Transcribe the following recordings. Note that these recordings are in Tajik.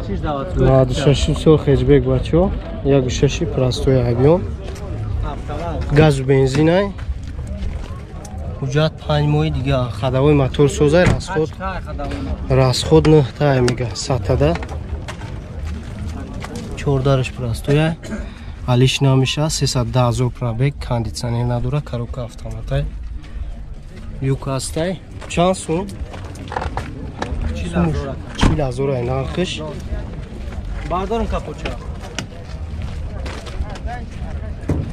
96 сол хэтчбек бачо, 1.6 простой объем. Газу бензинай. Ҳуҷҷат 5 моҳи дига. Ходовой мотор созай, расход. Расход 9 та мега сатада. 14 простой. Алиш намеша, 310 ҳазор пробег, кондитсионер надора, коробка автоматай. Люк ҳастай. Чанд сум? 40 ҳазор ай нархиш. Бардорум капоча.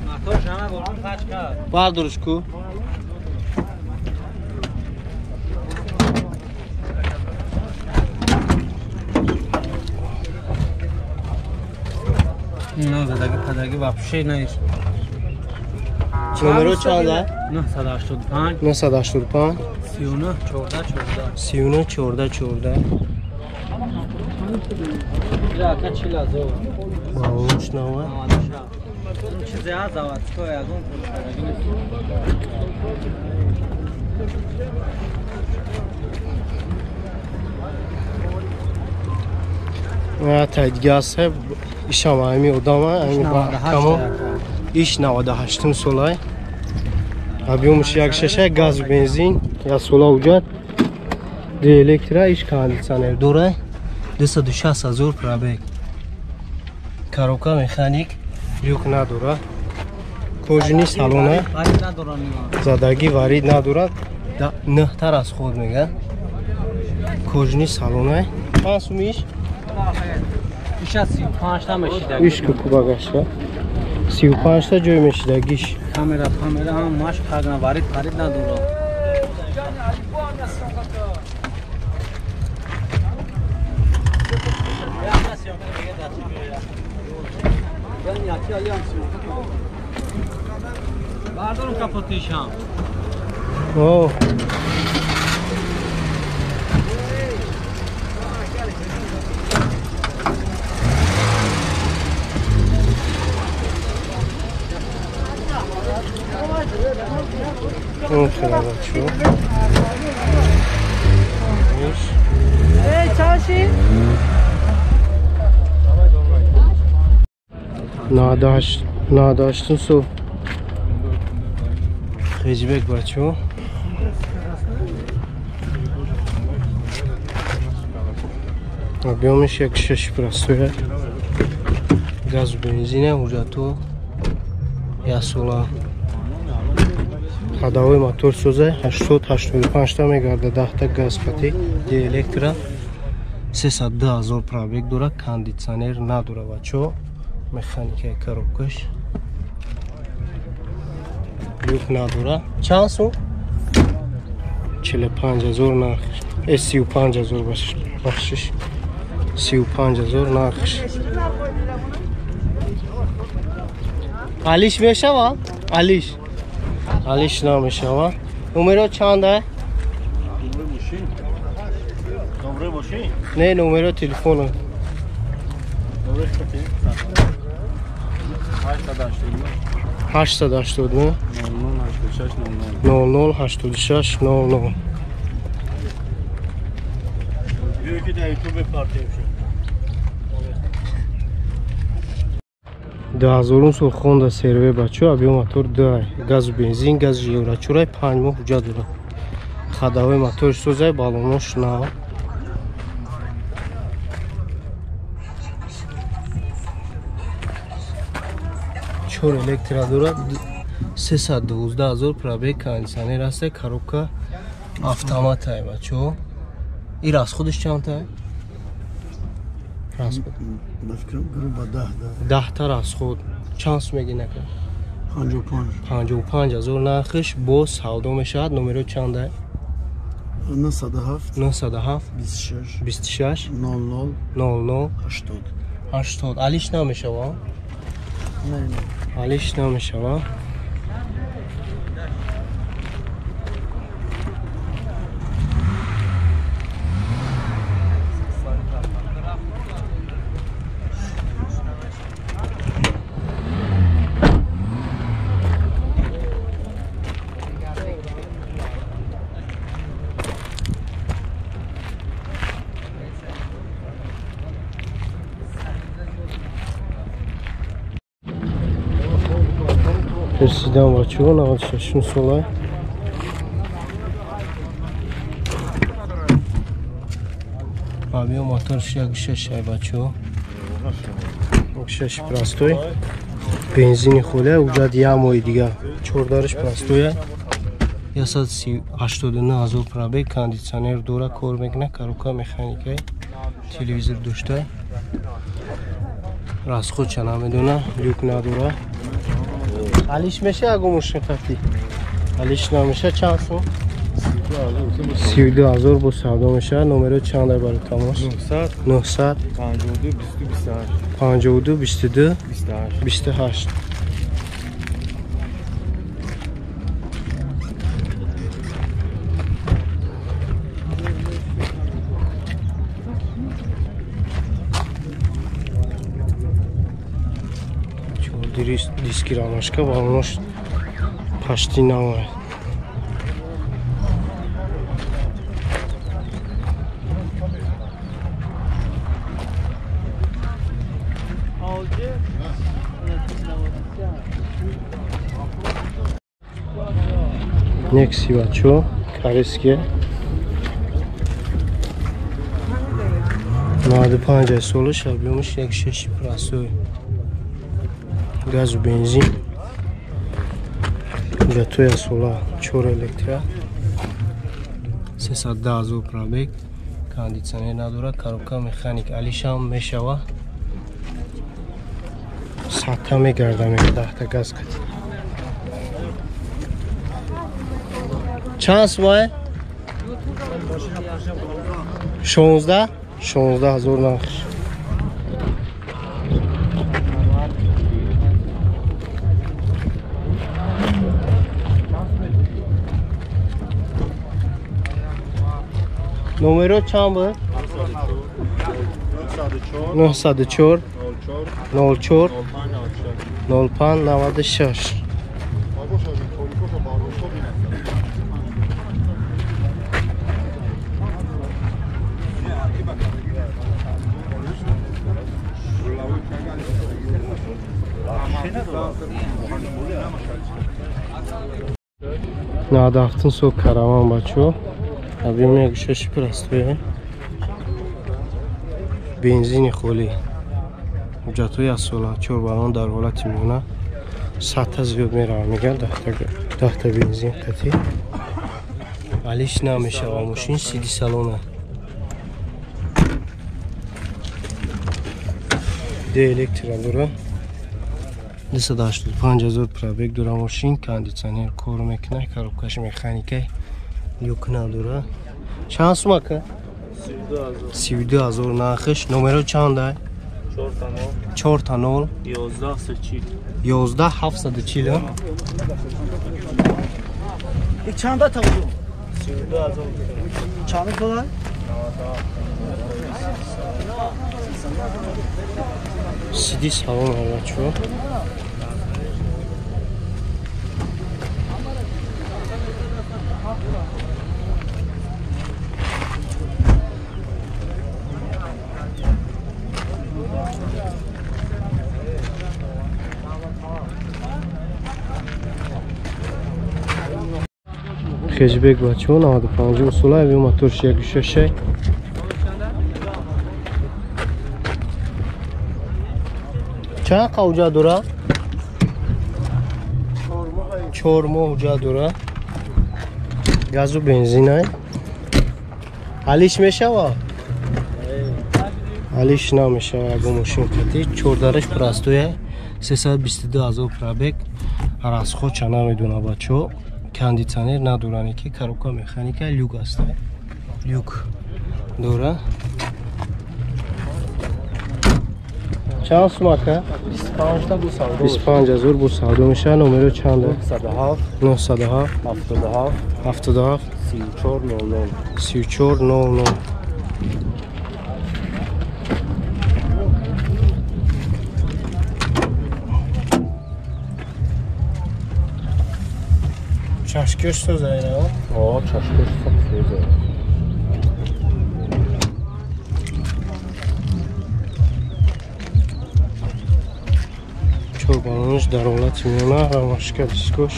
Мотор жана борум тачка. Бардориш ку. На задаги падаги вообще нест. Номеро чанд ай? 985 985 39 14 14 39 14 14. Ира 40 ҳазор. Маълумш нава. Чизе ҳаст заводской аз он фурӯшадаги нест. Тай дига аст, ишам ами одама, ами камо. Иш 98 солай. Объемш 1.6 газ бензин, я сола ҳуҷҷат. Ду электро, иш кондитсионер дора. 260 ҳазор пробег. Коробка механик, люк надора. Кожини салона. Задаги варид надора. 9 та расход мега. Кожини салона. Чанд сум иш? Иша 35 та мешидаги. Иш ку кубагашта. 35 та ҷой мешидагиш. Камера, камера ҳам маш кардна, варид парид надора. Бардорум капотишам. О. Эй, чаши? Надашт су хэтчбек бачо. Объемш 1.6 простой. Газ бензина ҳуҷҷату я сола. Ходовой мотор созай 80-85 та мегарда, 10 та газ пати, ди электро. 302 ҳазор пробег дора, кондитсионер надора бачо. Механикаи коробкаш. Люк надора. Чанд сум? 45 ҳазор нархш. 35 ҳазор бахшиш. 35 ҳазор нархш. Алиш мешава? Алиш. Алиш намешава. Номеро чанд ай? Не, номеро телефона. 889 00 86 00. 2000 сол Honda CR-V бачо, объем мотор 2, газу бензин, гази еврочурай, 5 моҳ ҳуҷҷат дорад. Ходовой мотор созай, баллонош нав. 4 электро дорад, 312 ҳазор пробег, кондитсионер аст, коробка автоматай бачо. Ин расходаш чанд тай? Расход. 10 та расход. Чанд сум мегӣ нака? 55. 55 ҳазор нархиш бо савдо мешавад. Номеро чанд ай? 907 907 26 26 00 00 80 80. Алиш намешава? Не, не. Алиш намешава. Хендлер седан бачаҳо 96 сола. Объем моторш 1,6 бачаҳо. 1,6 простой. Бензини холия, уҷад як моҳи дига. Чордараш простоя. 189 ҳазор пробег, кондитсионер дора, кор мекунад, коробка механикай, телевизор доштай. Расходча намедона, люк надора. Алиш меша ягон мошин хати? Алиш намеша. Чанд сум? 32 ҳазор бо савдо мешавад. Номеро чанд ай барои тамос? 900 52 52 22 28 28. Диски рамашка балонош пашти навай. Некси бачо, корейские. 95 солаш, объемаш 1,6 простой. Газу бензин. Ҷатоя сола 4 электра. 310 ҳазор пробег. Кондитсионер надорад, коробка механик. Алишам мешава. Сатта мегарда, мега газ кати. Чанд сумае? 16 16 ҳазор нарх. Номеро чанд буд? 904 04 05 96. 97 сол караван бачо. Объем 1,6 простой. Бензини холӣ. Ҳуҷҷатҳои аз сола 4 баллон дар ҳолати миёна. 100 зиёд мерава, мегӯяд 10 бензин қатӣ. Алиш намешава мошин, сиди салона. Де электра дора. 285 ҳазор пробег дора мошин, кондитсионер кор мекунад, коробкаш механикай. Люк надора. Чанд сум ака? 32 ҳазор нархш. Номеро чанд ай? 4 0 11 11 740. Чанда тавду? 32 ҳазор. Чанд сола? Сиди салон бачо. Хешбек бачо 95 сола, объем моторш 1,6. Чанд ҳуҷҷат дора? 4 моҳ ҳуҷҷат дора. Газу бензинай. Алиш мешава? Алиш намешава ягон мошин кати. Чордараш простоя. 322 ҳазор пробег. Расходча намедона бачо. Кондитсионер надоране ки коробка механика, люк аст. Люк дора. Чанд сум ака? 25 ҳазор бо савдо мешавад. Номеро чанд? 907 907 77 77 34 00 34 00. Чашкӯш созайра? О, чашкӯш созайра. Чор баллонаш дар ҳолати миёна, рамашка, дискош.